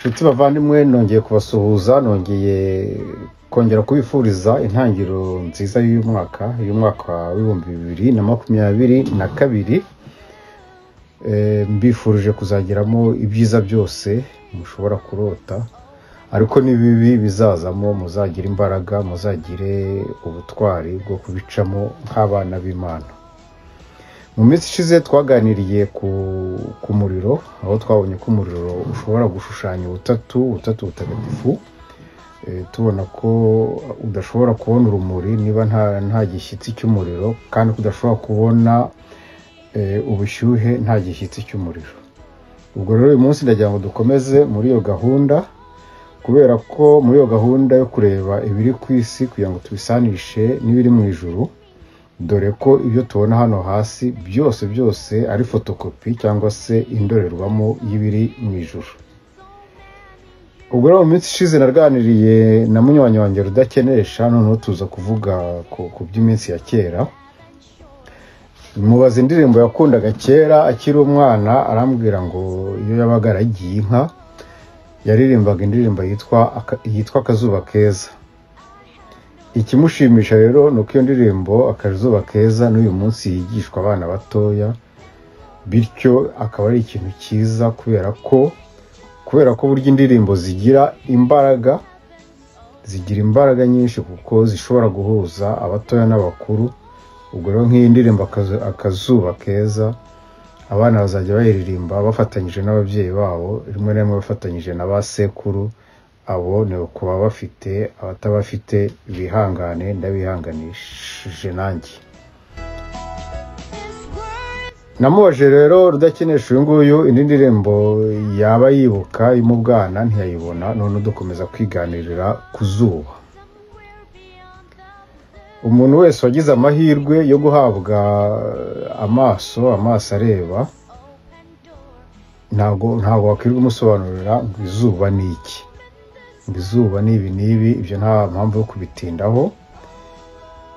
Nshuti bavandimwe, nongeye kubasuhuza, nongeye kongera kubifuriza intangiriro nziza y'uyu mwaka, uyu mwaka w'2022. Mbifurije kuzageramo ibyiza byose mushobora kurota, ariko n'ibibi bizazamo muzagira imbaraga, muzagire ubutwari bwo kubicamo nk'abana b'Imana. Mu minsi ishize twaganiriye ku muriro, aho twabonye ko umuriro ushobora gushushanya ubutatu butagatifu. Tubona ko udashobora kubona urumuri niba nta gishyitsi cy'umuriro, kandi ko udashobora kubona ubushyuhe nta gishyitsi cy'umuriro. Ubwo rero uyu munsi ndagira ngo dukomeze muri iyo gahunda, kubera ko muri iyo gahunda yo kureba ibiri ku isi kugira ngo tubisanishe n'ibiri mu ijuru, dore ko ibyo tubona hano hasi byose byose ari fotokopi cyangwa se indorerwamo y'ibiri mu ijuru. Ubwo rero mu minsi ishize naganiriye na munywanyi wanjye Rudakenesha, noneho tuza kuvuga ku by'iminsi ya kera. Mubaza indirimbo yakundaga kera akiri umwana, arambwira ngo iyo yabaga aragiye inka yaririmbaga indirimbo yitwa Akazuba Keza. Ikimushimisha rero ni uko iyo ndirimbo Akazuba Keza n'uyu munsi yigishwa abana batoya, bityo akaba ari ikintu cyiza kubera ko burya indirimbo zigira imbaraga, nyinshi kuko zishobora guhuza abatoya n'abakuru. Ubwo rero nk'iyi ndirimbo Akazuba Keza abana bazajya bayiririmba bafatanyije n'ababyeyi babo, rimwe na rimwe bafatanyije na ba sekuru. Abo ni ukuba bafite, abatabafite bihangane, ndabihanganishije nanjye. Namubaje rero Rudakenesha uyu nguyu indi ndirimbo yaba yibuka yo mu bwana, ntiyayibona. None dukomeza kwiganirira ku zuba. Umuntu wese wagize amahirwe yo guhabwa amaso areba, ntabwo wakwirirwa umusobanurira ngo izuba ni iki, ngo izuba ni ibi n'ibi, ibyo nta mpamvu yo kubitindaho.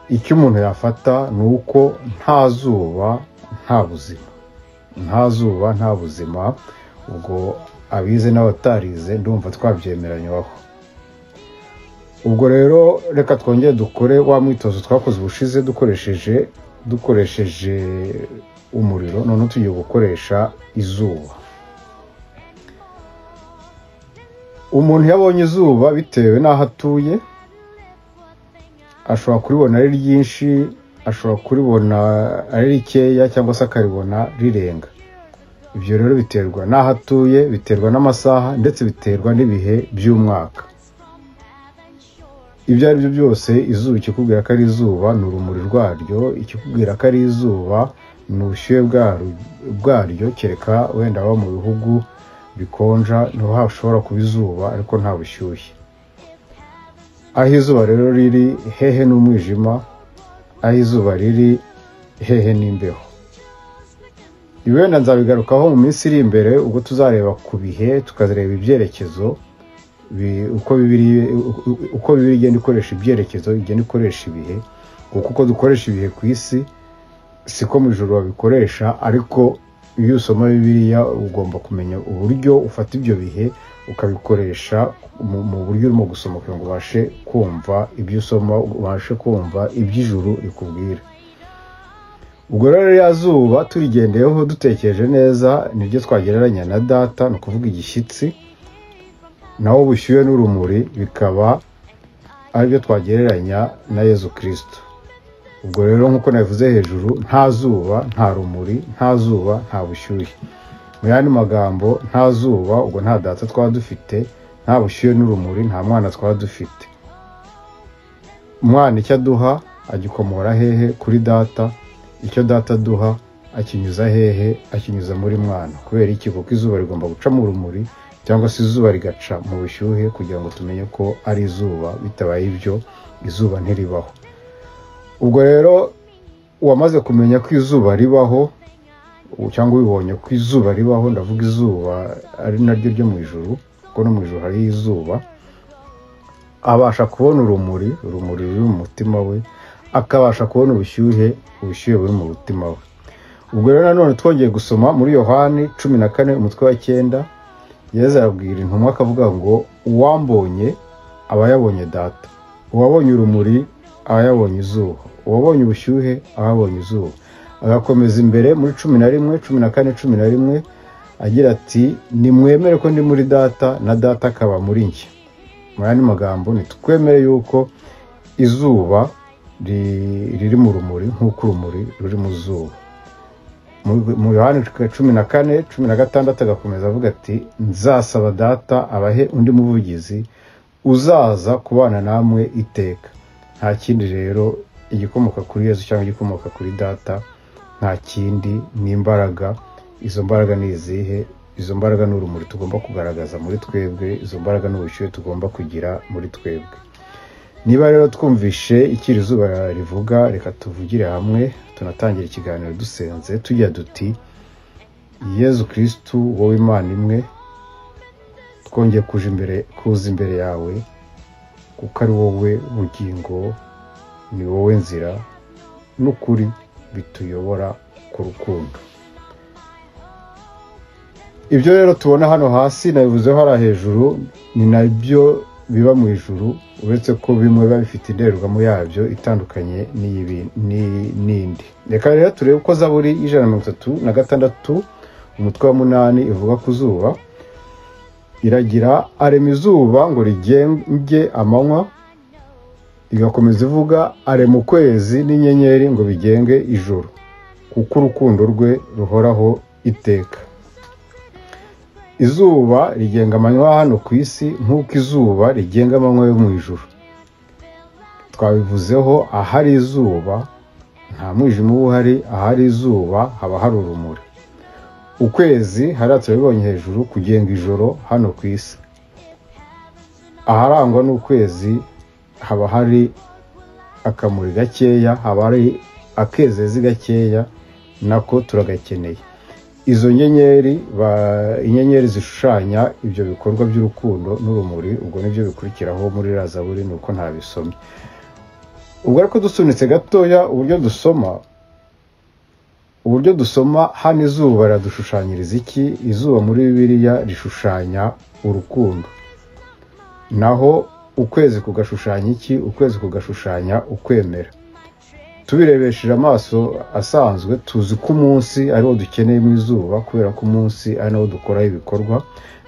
Icyo umuntu yafata ni uko nta zuba nta buzima, nta zuba nta buzima. Ubwo abize n'abatarize ndumva twabyemeranywaho. Ubwo rero reka twongere dukore wa mwitozo twakoze ubushize dukoresheje umuriro, none tugiye gukoresha izuba. Umuntu yabonye izuba bitewe n'aho atuye, ashobora kuribona ari ryinshi, ashobora kuribona ari rikeya, cyangwa se akaribona rirenga. Ibyo rero biterwa n'aho atuye, biterwa n'amasaha, ndetse biterwa n'ibihe by'umwaka. Ibyo ari byo byose, izuba ikikubwira ko ari izuba ni urumuri rwaryo, ikikubwira ko ari izuba ni ubushyuhe bwaryo, kereka wenda aba mu bihugu bikonja niho hashobora kuba izuba ariko nta bushyuhe. Aho izuba rero riri hehe n'umwijima, aho izuba riri hehe n'imbeho. Ibi wenda nzabigarukaho mu minsi iri imbere, ubwo tuzareba ku bihe, tukazareba ibyerekezo, uko Bibiliya igenda ikoresha ibyerekezo, igenda ikoresha ibihe, kuko uko dukoresha ibihe ku isi siko mu ijuru babikoresha. Ariko iyo usoma Bibiliya ugomba kumenya uburyo ufata ibyo bihe ukabikoresha mu buryo urimo gusoma, kugira ngo ubashe kumva ibyo usoma, ubashe kumva iby'ijuru rikubwira. Ubwo rero ya zuba turigendeyeho dutekereje neza, niryo twagereranya na data, ni ukuvuga igishyitsi, naho ubushyuhe n'urumuri bikaba aribyo twagereranya na Yezu Kristo. Ubwo rero nk'uko nabivuze hejuru, nta zuba nta rumuri, nta zuba nta bushyuhe. Mu yandi magambo, nta zuba ubwo nta data twaba dufite, nta bushyuhe n'urumuri nta mwana twaba dufite. Umwana icyo aduha agikomora hehe? Kuri data. Icyo data aduha akinyuza hehe? Akinyuza muri mwana. Kubera iki? Kuko izuba rigomba guca mu rumuri, cyangwa se izuba rigaca mu bushyuhe, kugira ngo tumenye ko ari izuba. Bitabaye ibyo izuba ntiribaho. Ubwo rero uwamaze kumenya ko izuba ribaho, cyangwa ubibonye ko izuba ribaho, ndavuga izuba ari naryo ryo mu ijuru, kuko no mu ijuru hari izuba, abasha kubona urumuri ruri mu mutima we, akabasha kubona ubushyuhe buri mu mutima we. Ubwo rero nanone twongeye gusoma muri Yohani 14 umutwe wa 9, Yezu arabwira intumwa akavuga ngo uwambonye aba yabonye data, uwabonye urumuri aba yabonye izuba, uwabonye ubushyuhe aba yabonye izuba. Agakomeza imbere muri 11, 14, 11 agira ati nimwemere ko ndi muri data na data akaba muri njye. Mu yandi magambo, nitwemere yuko izuba riri mu rumuri nk'uko urumuri ruri mu zuba. Mu Yohani 14, 16 agakomeza avuga ati nzasaba data abahe undi muvugizi uzaza kubana namwe iteka. Nta kindi rero igikomoka kuri Yezu cyangwa igikomoka kuri data, nta kindi ni imbaraga. Izo mbaraga ni izihe? Izo mbaraga ni urumuri tugomba kugaragaza muri twebwe, izo mbaraga ni ubushyuhe tugomba kugira muri twebwe. Niba rero twumvishe icyo iri zuba rivuga, reka tuvugire hamwe tunatangira ikiganiro dusenze tujya duti Yezu Kristu, wowe Imana imwe, twongeye kuza imbere yawe, kuko ari wowe bugingo, ni wowe nzira n'ukuri bituyobora ku rukundo. Ibyo rero tubona hano hasi nabivuzeho hariya hejuru, ni nabyo biba mu ijuru, uretse ko bimwe biba bifite indorerwamo yabyo itandukanye n'indi. Reka rero turebe uko Zaburi 136 umutwe wa 8 ivuga ku zuba. Iragira arema izuba ngo rigenge amanywa, igakomeza ivuga arema ukwezi n'inyenyeri ngo bigenge ijoro, kuko urukundo rwe ruhoraho iteka. Izuba rigenga amanywa hano ku isi nk'uko izuba rigenga amanywa yo mu ijuru. Twabivuzeho, ahari izuba nta mwijima uba uhari, ahari izuba haba hari urumuri. Ukwezi hariya turabibonye hejuru kugenga ijoro hano ku isi. Aharangwa n'ukwezi haba hari akamuri gakeya, haba hari akezezi gakeya, nako turagakeneye. Izo nyenyeri, inyenyeri zishushanya ibyo bikorwa by'urukundo n'urumuri, ubwo nibyo bikurikiraho muri Zaburi, nuko ntabisomye. Ubwo ariko dusunitse gatoya uburyo dusoma hano, izuba riradushushanyiriza iki? Izuba muri Bibiliya rishushanya urukundo, naho ukwezi kugashushanya iki? Ukwezi kugashushanya ukwemera. Tubirebesheje amaso asanzwe tuzi ko umunsi ariwo dukeneye mu izuba, kubera ko umunsi ari nawo dukoraho ibikorwa,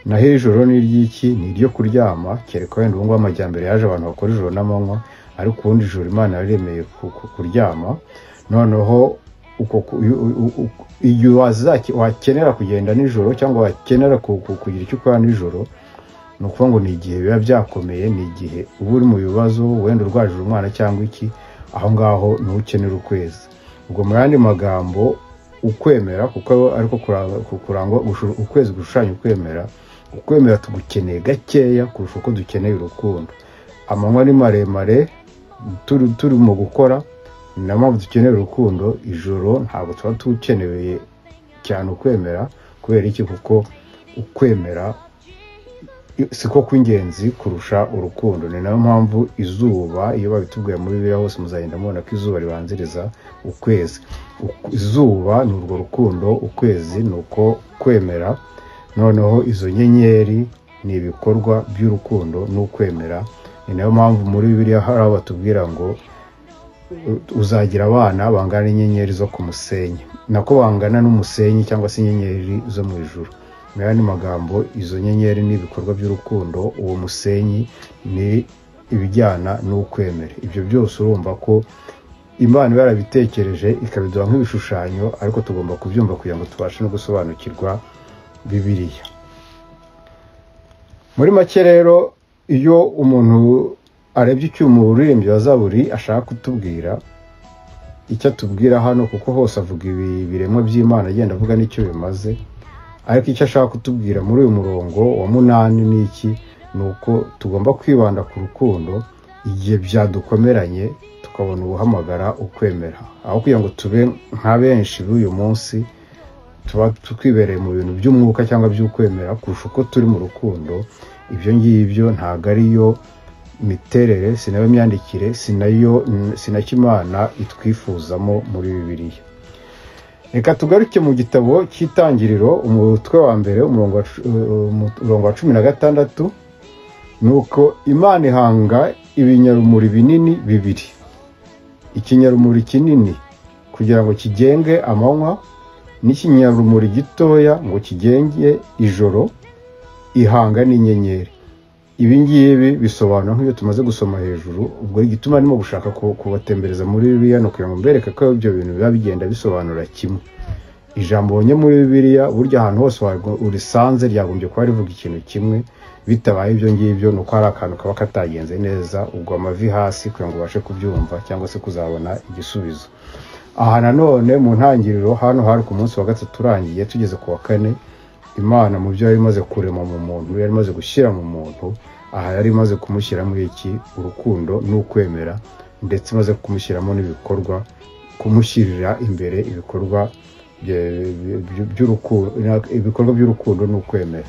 naho ijoro ni iry'iki? Ni iryo kuryama, kereka wenda ubu ngubu amajyambere yaje abantu bakora ijoro n'amanywa, ariko ubundi ijoro Imana yaremeye kuryama. Noneho igihe wakenera kugenda nijoro cyangwa wakenera kugira icyo ukora nijoro, ni ukuvuga ngo ni igihe biba byakomeye, ni igihe uba uri mu bibazo, wenda urwajije umwana cyangwa iki, aho ngaho niho ukenera ukwezi. Ubwo mu yandi magambo, ukwemera, kuko ariko kurangwa ukwezi gushushanya ukwemera, ukwemera tugukeneye gakeya kurusha uko dukeneye urukundo. Amanywa ni maremare turi mu gukora, ni nayo mpamvu dukeneye urukundo. Ijoro ntabwo tuba tukeneye cyane ukwemera. Kubera iki? Kuko ukwemera siko kw'ingenzi kurusha urukundo. Ni nayo mpamvu izuba, iyo babitubwiye muri Bibiliya hose muzagenda mubona ko izuba ribanziriza ukwezi. Izuba ni urwo rukundo, ukwezi ni uko kwemera, noneho izo nyenyeri ni ibikorwa by'urukundo n'ukwemera. Ni nayo mpamvu muri Bibiliya hari aho batubwira ngo uzagira abana bangana n'inyenyeri zo ku musenyi, nako bangana n'umusenyi cyangwa se inyenyeri zo mu ijuru. Mu yandi magambo, izo nyenyeri ni ibikorwa by'urukundo, uwo musenyi ni ibijyana n'ukwemera. Ibyo byose urumva ko Imana iba yarabitekereje ikabiduha nk'ibishushanyo, ariko tugomba kubyumva kugira ngo tubashe no gusobanukirwa Bibiliya. Muri make rero, iyo umuntu arebye icyo umuririmbyi wa Zaburi ashaka kutubwira, icyo atubwira hano, kuko hose avuga ibi biremwa by'Imana agenda avuga n'icyo bimaze, ariko icyo ashaka kutubwira muri uyu murongo wa 8 ni iki? Ni uko tugomba kwibanda ku rukundo igihe byadukomeranye, tukabona ubuhamagara ukwemera, aho kugira ngo tube nka benshi b'uyu munsi tuba twibereye mu bintu by'umwuka cyangwa by'ukwemera kurusha uko turi mu rukundo. Ibyo ngibyo ntabwo ariyo miterere, si nayo myandikire, si nayo Imana itwifuzamo muri Bibiliya. Reka tugaruke mu gitabo cy'Itangiriro, umutwe wa mbere, umurongo wa 16. Nuko Imana ihanga ibinyarumuri binini bibiri, ikinyarumuri kinini kugira ngo kigenge amanywa, n'ikinyarumuri gitoya ngo kigenge ijoro, ihanga n'inyenyeri. Ibi ngibi bisobanura nk'ibyo tumaze gusoma hejuru. Ubwo igituma arimo gushaka kubatembereza muri Bibiliya no kugira ngo mbereke ko ibyo bintu biba bigenda bisobanura kimwe. Ijambo ubonye muri Bibiliya burya ahantu hose urisanze ryagombye kuba rivuga ikintu kimwe. Bitabaye ibyo ngibyo ni uko hari akantu kaba katagenze neza, ubwo amavi hasi kugira ngo ubashe kubyumva cyangwa se kuzabona igisubizo. Aha nanone mu ntangiriro, hano hari ku munsi wa gatatu urangiye, tugeze ku wa kane, Imana mu byo yari imaze kurema mu muntu, yari imaze gushyira mu muntu, aha yari imaze kumushyiramo iki? Urukundo n'ukwemera, ndetse imaze kumushyiramo n'ibikorwa, kumushyirira imbere ibikorwa by'urukundo, ibikorwa by'urukundo n'ukwemera.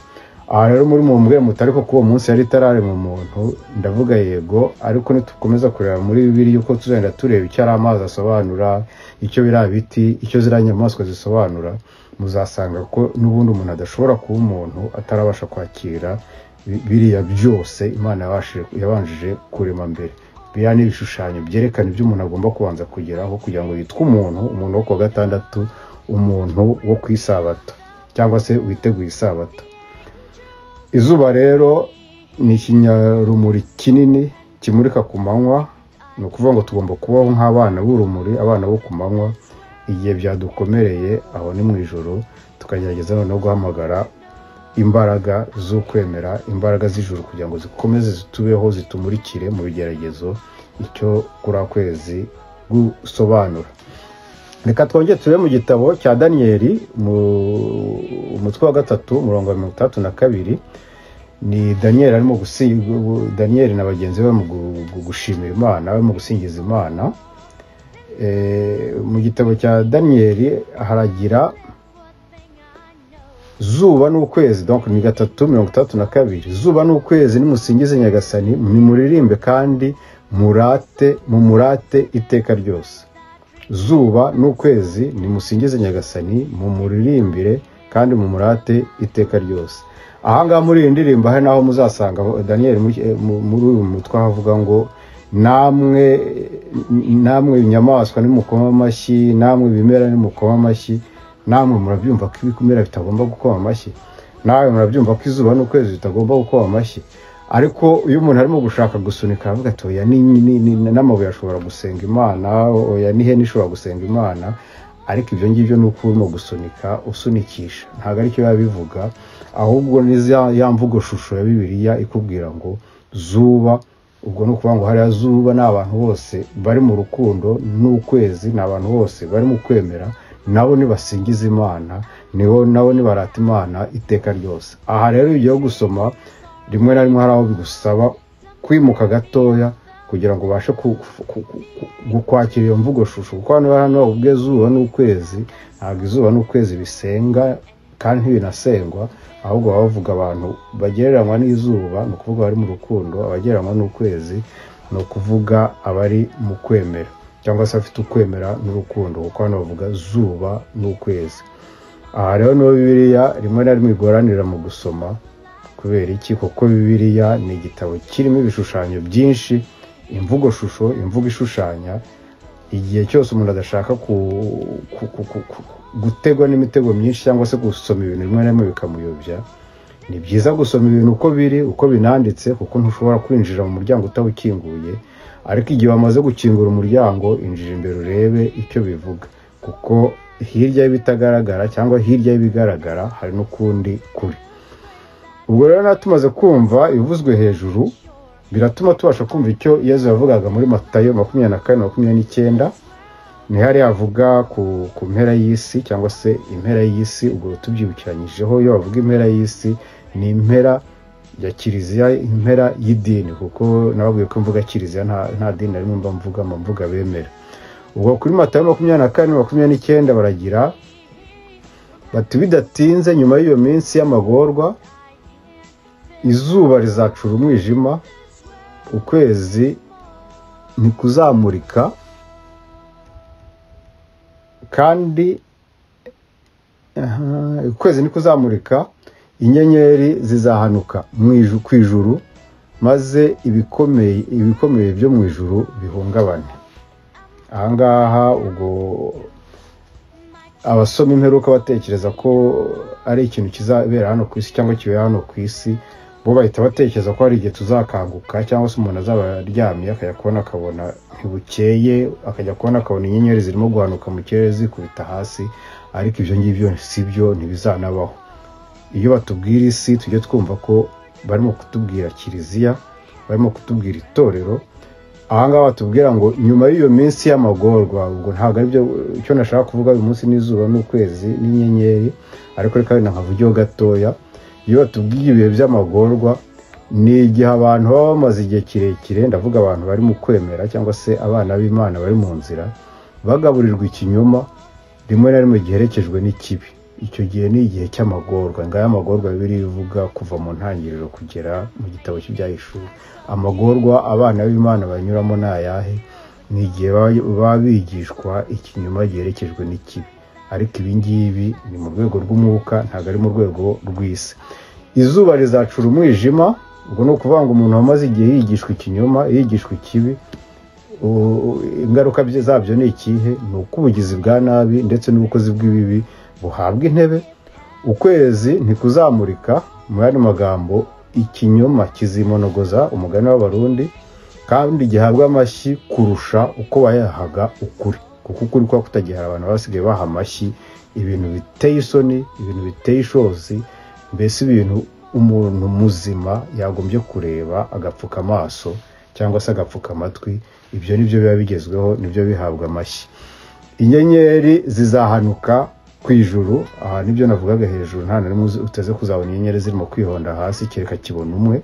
Aha rero muri mu mbwe mutari ko uwo munsi yari itarare mu muntu, ndavuga yego, ariko nitukomeza kureba muri Bibiliya uko tuzagenda tureba icyo ari amazi asobanura, icyo biriya biti, icyo ziriya nyamaswa zisobanura, muzasanga ko n'ubundi umuntu adashobora kuba umuntu atarabasha kwakira biriya byose Imana yabanjije kurema mbere. Biriya ni ibishushanyo byerekana ibyo umuntu agomba kubanza kugeraho kugira ngo yitwe umuntu, umuntu wo ku wa gatandatu, umuntu wo ku isabato, cyangwa se witeguye isabato. Izuba rero ni ikinyarumuri kinini kimurika ku manywa, ni ukuvuga ngo tugomba kubaho nk'abana b'urumuri, abana bo ku manywa. Igihe byadukomereye aho ni mu ijoro, tukagerageza noneho guhamagara imbaraga z'ukwemera, imbaraga z'ijuru, kugira ngo zikomeze zitubeho, zitumurikire mu bigeragezo. Icyo kuri kwezi gusobanura. Reka twongere turebe mu gitabo cya Daniyeli, mu umutwe wa 3, umurongo wa 62. Ni Daniyeli arimo, Daniyeli na bagenzi be barimo gushimira Imana, barimo gusingiza Imana. Mu gitabo cya Daniyeli haragira: "Zuba n'ukwezi", donc ni 3:62, "Zuba n'ukwezi, nimusingize Nyagasani, nimuririmbe kandi murate, mumurate iteka ryose. Zuba n'ukwezi, nimusingize Nyagasani, mumuririmbire kandi mumurate iteka ryose." Ahangaha muri iyi ndirimbo hari n'aho muzasanga Daniyeli muri uyu mutwe ahavuga ngo: "Namwe inyamaswa nimukoma amashyi, namwe ibimera nimukoma amashyi." Namwe murabyumva ko ibimera bitagomba gukoma amashyi, nawe murabyumva ko izuba n'ukwezi bitagomba gukoma amashyi. Ariko iyo umuntu arimo gushaka gusunika, aravuga ati: "Oya, n'amabuye ashobora gusenga Imana, oya, n'ihene ishobora gusenga Imana." Ariko ibyo ngibyo ni uko urimo gusunika, usunikisha, ntabwo aricyo biba bivuga. Ahubwo ni ya mvugo shusho ya Bibiliya ikubwira ngo zuba, ubwo ni ukuvuga ngo hariya zuba ni abantu bose bari mu rukundo, n'ukwezi ni abantu bose bari mu kwemera, nabo nibasingiza Imana, nibo nabo nibarata Imana iteka ryose. Aha rero iyo ugiye gusoma, rimwe na rimwe hari aho bigusaba kwimuka gatoya kugira ngo ubashe kwakira iyo mvugo shusho, kuko hano ubwo izuba n'ukwezi, ntabwo izuba n'ukwezi bisenga kandi ntibinasengwa. Ahubwo baba bavuga abantu bagereranywa n'izuba, ni ukuvuga abari mu rukundo, abagereranywa n'ukwezi, ni ukuvuga abari mu kwemera cyangwa se afite ukwemera n'urukundo, kuko hano bavuga zuba n'ukwezi. Aha rero niho Bibiliya rimwe na rimwe igoranira mu gusoma. Kubera iki? Kuko Bibiliya ni igitabo kirimo ibishushanyo byinshi, imvugo shusho, imvugo ishushanya. Igihe cyose umuntu adashaka gutegwa n'imitego myinshi cyangwa se gusoma ibintu rimwe na rimwe bikamuyobya, ni byiza gusoma ibintu uko biri, uko binanditse, kuko ntushobora kwinjira mu muryango utawukinguye. Ariko igihe wamaze gukingura umuryango, injira imbere urebe icyo bivuga, kuko hirya y'ibitagaragara cyangwa hirya y'ibigaragara hari n'ukundi kuri. Ubwo rero natwe tumaze kumva ibivuzwe hejuru, biratuma tubasha kumva icyo Yezu yavugaga muri Matayo 24:29. Ni hariya avuga ku mpera y'isi cyangwa se impera y'isi. Ubwo tubyibukiranyijeho, iyo bavuga impera y'isi ni impera ya kiliziya, impera y'idini, kuko nababwiye ko mvuga kiliziya nta dini na rimwe mba mvuga, mba mvuga bemera. Ubwo kuri Matayo 24:29 baragira bati: "Bidatinze nyuma y'iyo minsi y'amagorwa, izuba rizacura umwijima, ukwezi ntikuzamurika, kandi Ukwezi ntikuzamurika, inyenyeri zizahanuka ku ijuru, maze ibikomeye byo mu ijuru bihungabane. Ahangaha ubwo abasoma imperuka batekereza ko ari ikintu kizabera hano ku isi cyangwa kibera hano ku isi, bo bahita batekereza ko hari igihe tuzakanguka, cyangwa se umuntu azaba aryamye akajya kubona akabona ntibukeye, akajya kubona akabona inyenyeri zirimo guhanuka mu kirere zikubita hasi. Ariko ibyo ngibyo si byo, ntibizanabaho. Iyo batubwira isi tujye twumva ko barimo kutubwira kiliziya, barimo kutubwira itorero. Ahangaha batubwira ngo nyuma y'iyo minsi y'amagorwa, ubwo ntabwo ari byo icyo nashaka kuvuga uyu munsi n'izuba n'ukwezi n'inyenyeri, ariko reka wenda nkavugeho gatoya. Iyo batubwiye ibihe by'amagorwa ni igihe abantu baba bamaze igihe kirekire, ndavuga abantu bari mu kwemera cyangwa se abana b'Imana bari mu nzira, bagaburirwa ikinyoma rimwe na rimwe giherekejwe n'ikibi. Icyo gihe ni igihe cy'amagorwa. Ngaya amagorwa Bibiliya ivuga kuva mu ntangiriro kugera mu gitabo cy'Ibyahishuwe. Amagorwa abana b'Imana banyuramo ni ayahe? Ni igihe baba bigishwa ikinyoma giherekejwe n'ikibi. Ariko ibi ngibi ni mu rwego rw'umwuka, ntabwo ari mu rwego rw'isi. Izuba rizacura umwijima, ubwo ni ukuvuga ngo umuntu wamaze igihe yigishwa ikinyoma, yigishwa ikibi, ingaruka zabyo ni ikihe? Ni uko ubugizi bwa nabi ndetse n'ubukozi bw'ibibi buhabwa intebe. Ukwezi ntikuzamurika, mu yandi magambo ikinyoma kizimonogoza, umugani w'Abarundi, kandi gihabwa amashyi kurusha uko bayahaga ukuri, kuko ukuri kwa kutagihara abantu basigaye baha amashyi ibintu biteye isoni, ibintu biteye ishozi, mbese ibintu umuntu muzima yagombye kureba agapfuka amaso cyangwa se agapfuka amatwi. Ibyo nibyo biba bigezweho, nibyo bihabwa amashyi. Inyenyeri zizahanuka ku ijuru, aha nibyo navugaga hejuru, nta na rimwe uteze kuzabona inyenyeri zirimo kwihonda hasi kereka kibona umwe.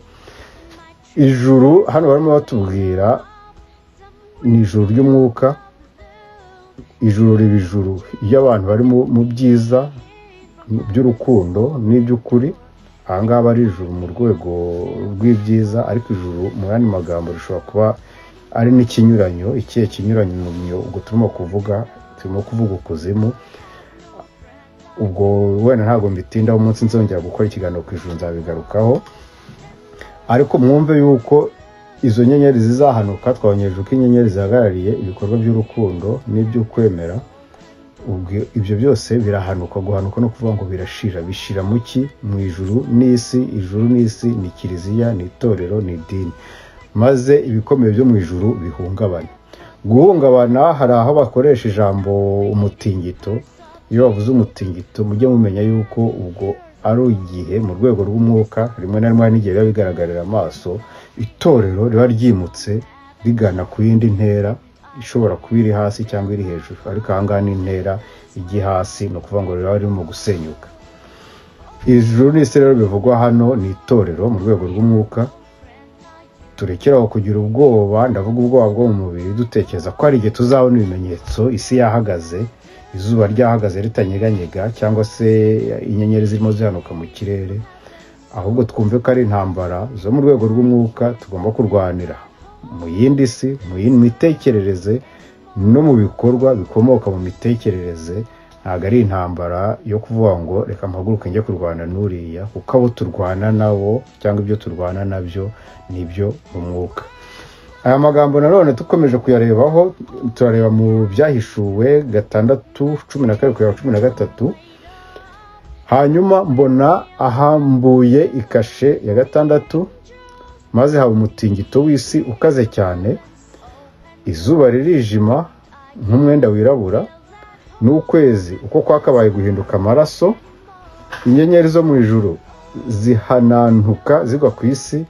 Ijuru hano barimo batubwira ni ijuru ry'umwuka. Ijuru riba ijuru iyo abantu bari mu byiza by'urukundo n'iby'ukuri. Aha ngaha ari ijuru mu rwego rw'ibyiza, ariko ijuru mu yandi magambo rishobora kuba ari n'ikinyuranyo. Ikihe kinyuranyo? Ubwo turimo kuvuga ukuzimu. Ubwo wenda ntabwo mbitindaho, umunsi nzongera gukora ikiganiro ku ijuru nzabigarukaho. Ariko mwumve yuko izo nyenyeri zizahanuka, twabonye hejuru ko inyenyeri zihagarariye ibikorwa by'urukundo n'iby'ukwemera. Ibyo byose birahanuka. Guhanuka no kuvuga ngo birashira. Bishira mu ki? Mu ijuru n'isi. Ijuru n'isi ni kiliziya, ni itorero, ni idini. Maze ibikomeye byo mu ijuru bihungabana. Guhungabana, hari aho bakoresha ijambo umutingito. Iyo bavuze umutingito mujye mumenya yuko ubwo ari igihe mu rwego rw'umwuka, rimwe na rimwe n'igihe biba bigaragarira amaso, itorero riba ryimutse rigana ku yindi ntera ishobora kuba iri hasi cyangwa iri hejuru, ariko aha ngaha ni intera ijya hasi, ni ukuvuga ngo riba ririmo gusenyuka. Ijuru n'isi rero bivugwa hano ni itorero mu rwego rw'umwuka. Turekeraho kugira ubwoba, ndavuga ubwoba bwo mu mubiri, dutekereza ko hari igihe tuzabona ibimenyetso isi yahagaze, izuba ryahagaze ritanyeganyega, cyangwa se inyenyeri zirimo zihanuka mu kirere. Ahubwo twumve ko ari intambara zo mu rwego rw'umwuka tugomba kurwanira mu yindi si, mu yindi mitekerereze no mu bikorwa bikomoka mu mitekerereze. Ntabwo ari intambara yo kuvuga ngo reka mpaguruke njye kurwana n'uriya, kuko abo turwana nabo cyangwa ibyo turwana nabyo nibyo mu mwuka. Aya magambo nanone dukomeje kuyarebaho, turareba mu Byahishuwe 6:12 kugera 13. Hanyuma mbona ahambuye ikashe ya 6, maze haba umutingito w'isi ukaze cyane, izuba ririjima nk'umwenda wirabura, n'ukwezi uko kwakabaye guhinduka amaraso, inyenyeri zo mu ijuru zihanantuka zigwa ku isi,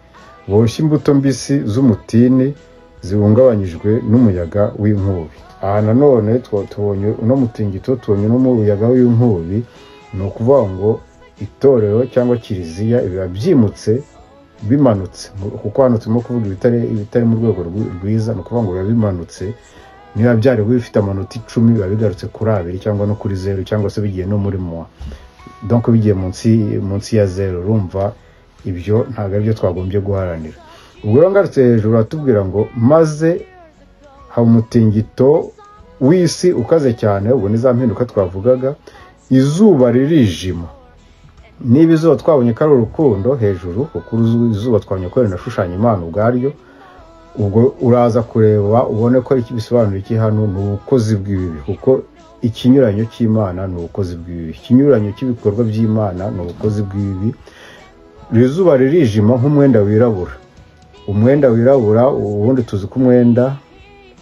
boshye imbuto mbisi z'umutini zihungabanyijwe n'umuyaga w'inkubi. Aha nanone tubonye uno mutingito, tubonye n'umuyaga w'inkubi. Ni ukuvuga ngo itorero cyangwa kiliziya biba byimutse bimanutse, kuko hano turimo kuvuga ibitari mu rwego rwiza. Ni ukuvuga ngo biba bimanutse, niba byari bifite amanota 10 biba bigarutse kuri 2 cyangwa no kuri 0, cyangwa se bigiye no muri mowa, donc bigiye munsi ya 0. Urumva ibyo ntabwo aribyo twagombye guharanira. Ubwo rero ngarutse hejuru batubwira ngo maze haba umutingito w'isi ukaze cyane, ubwo ni za mpinduka twavugaga, Izuba ririjima. Niba izuba twabonye ko ari urukundo hejuru, kuko izuba twabonye ko rinashushanya Imana ubwaryo, ubwo uraza kureba ubone ko bisobanura iki hano. Ni ubukozi bw'ibibi, kuko ikinyuranyo cy'Imana ni ubukozi bw'ibibi, ikinyuranyo cy'ibikorwa by'Imana ni ubukozi bw'ibibi. Izuba ririjima nk'umwenda wirabura. Umwenda wirabura, ubundi tuzi ko umwenda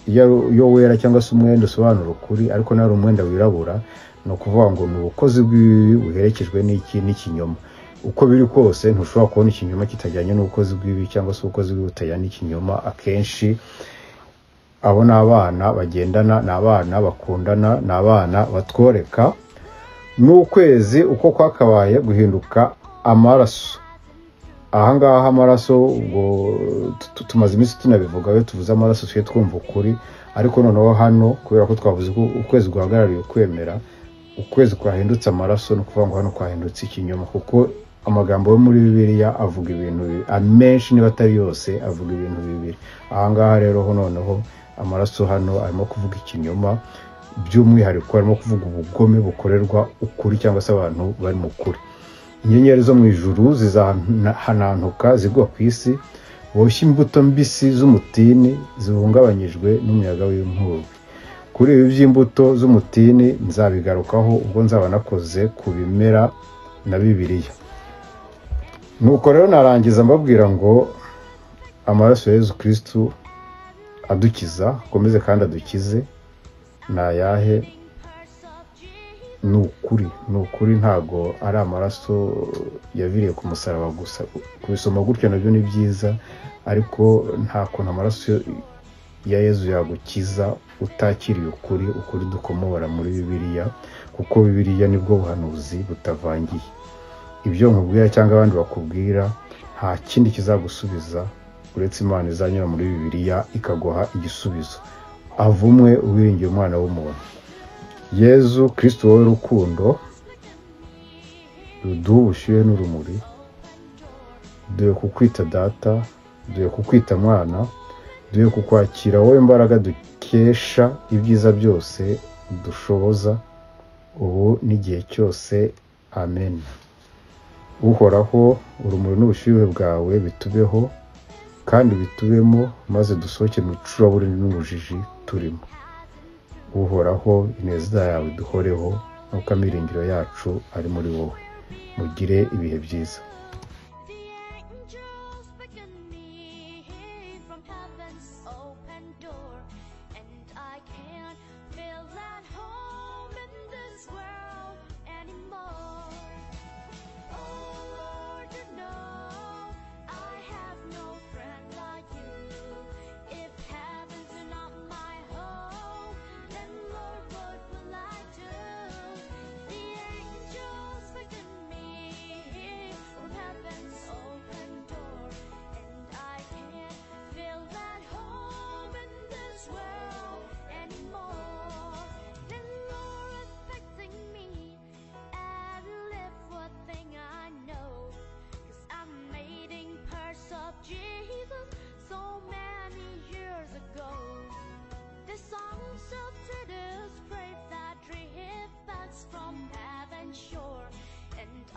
iyo wera cyangwa se umwenda usobanura ukuri, ariko nari umwenda wirabura, ni ukuvuga ngo ni ubukozi bw'ibibi buherekejwe n'iki? N'ikinyoma. Uko biri kose ntushobora kubona ikinyoma kitajyanye n'ubukozi bw'ibibi, cyangwa se ubukozi bw'ibibi butajyanye n'ikinyoma. Akenshi abo ni abana bagendana, ni abana bakundana, ni abana batworeka. N'ukwezi uko kwakabaye guhinduka amaraso. Ahangaha amaraso, ubwo tumaze iminsi tunabivuga, iyo tuvuze amaraso tujye twumva ukuri, ariko noneho hano kubera ko twavuze ko ukwezi guhagarariye ukwemera, ukwezi kwahindutse amaraso, ni ukuvuga ngo hano kwahindutse ikinyoma, kuko amagambo yo muri Bibiliya avuga ibintu amenshi, niba atari yose avuga ibintu bibiri. Ahangaha rero ho noneho amaraso hano arimo kuvuga ikinyoma, by'umwihariko arimo kuvuga ubugome bukorerwa ukuri cyangwa se abantu bari mu kuri. Inyenyeri zo mu ijuru zizahanantuka zigwa ku isi, boshye imbuto mbisi z'umutini zihungabanyijwe n'umuyaga w'inkubi. Kuri ibi by'imbuto z'umutini nzabigarukaho ubwo nzaba nakoze ku bimera na Bibiliya. Nuko rero narangiza mbabwira ngo amaraso ya Yezu Kristu adukiza, akomeze kandi adukize, ni ayahe? Ni ukuri, ni ukuri, ntago ari amaraso yaviriye ku musaraba gusa. Kubisoma gutyo nabyo ni byiza, ariko nta kuntu amaraso ya Yezu yagukiza utakiriye ukuri, ukuri dukomora muri Bibiliya, kuko Bibiliya nibwo buhanuzi butavangiye. Ibyo nkubwira cyangwa abandi bakubwira nta kindi kizagusubiza uretse Imana izanyura muri Bibiliya ikaguha igisubizo. Avumwe uwiringiye umwana w'umuntu. Yezu Kristu wowe rukundo ruduha ubushyuhe n'urumuri, duhe kukwita data, duhe kukwita mwana, duhe kukwakira wowe imbaraga dukesha ibyiza byose dushoboza ubu n'igihe cyose. Amen. Uhoraho, urumuri n'ubushyuhe bwawe bitubeho kandi bitubemo, maze dusohoke mu icuraburindi n'ubujiji turimo. Uhoraho, ineza yawe duhoreho, nk'uko amiringiro yacu ari muri wowe. Mugire ibihe byiza.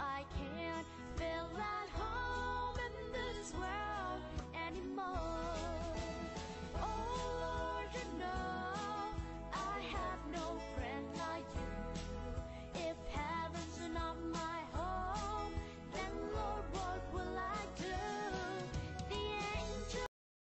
I can't feel at home in this world anymore.